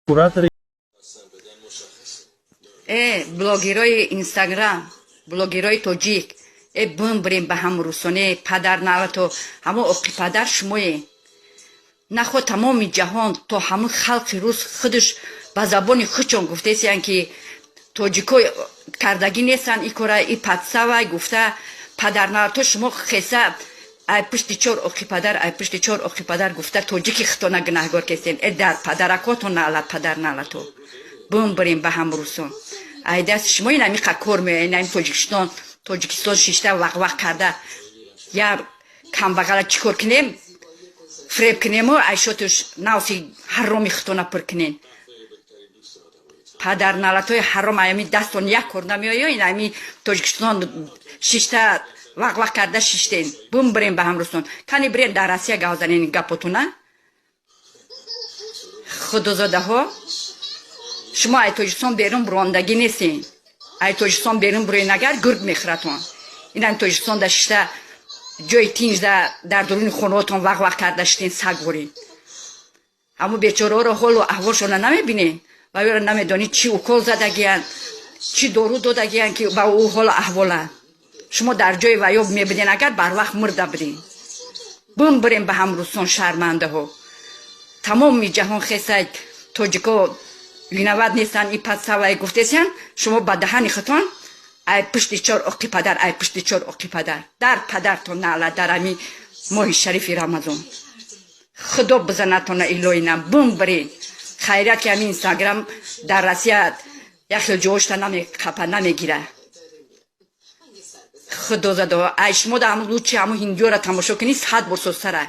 Куратори Э, блогерои Инстаграм, блогерои тоҷик, э, бимбирем ба ҳам русоне, падар налато, ҳамо оқи падар шумое. Нахо тамоми ҷаҳон, то ҳамун халқи рус худаш ба забони худшон гуфтесиян, ки тоҷико кардагӣ нестанд и кора, и подстава гуфта. Падарналато, шумо хеса ай пушти чор оқи падар, ай пушти чор оқи падар гуфта, тоҷики хитона гунаҳгор кестен. Э, дар падаракотон наалат, падар налато, бимбирем ба ҳам русон. Ай дасти шумо ин амиқа кор меояд. Инами Тоҷикистон шишта вақ-вақ карда, я камбағала чӣ кор кунем, фреб кунему айшотуш навси ҳароми хитона пур кунем. Падарналатои ҳаром, аями дастон як кор намеоё. Ин ами Тоҷикистон шишта вақ-вақ карда шиштен. Бимбирем ба ҳамрусон. Кани бирен, дар Россия гав занен гапотуна. Худозодаҳо, шумо ай Тоҷикистон берун бурондагӣ нестен. Ай Тоҷикистон берун буроен агар, гург мехӯратон. Инам Тоҷикистон да шишта, ҷои тинҷда, дар дуруни хонаотон вақ-вақ карда шитен, саг бурен. Ҳамо бечораҳоро ҳолу аҳволшона намебинен ва ёро намедонӣ, чӣ укол задагиянд, чӣ дору додагиянд, ки ба ӯ ҳолу аҳвола. Шумо дар ҷои ваё мебуден агар, барвақт мурда будем. Бимбирем ба ҳамрусон, шармандаҳо. Тамоми ҷаҳон хесай, тоҷико виноват нестанд, и подстава гуфтесиян. Шумо ба даҳани худтон ай пушти чор оқи падар, ай пушти чор оқи падар, дар падартон наъла. Дар ами моҳи шарифи Рамазон худо бизанатона, илоинам. Бимбирен. Хайрият, ки ами Инстаграм дар Россия як хел ҷоошта намеқапа, намегира. Худо задо, ай шумо да ҳамун лучше ҳамун ҳиндиёра тамошо кунӣ, 100 бор созтара.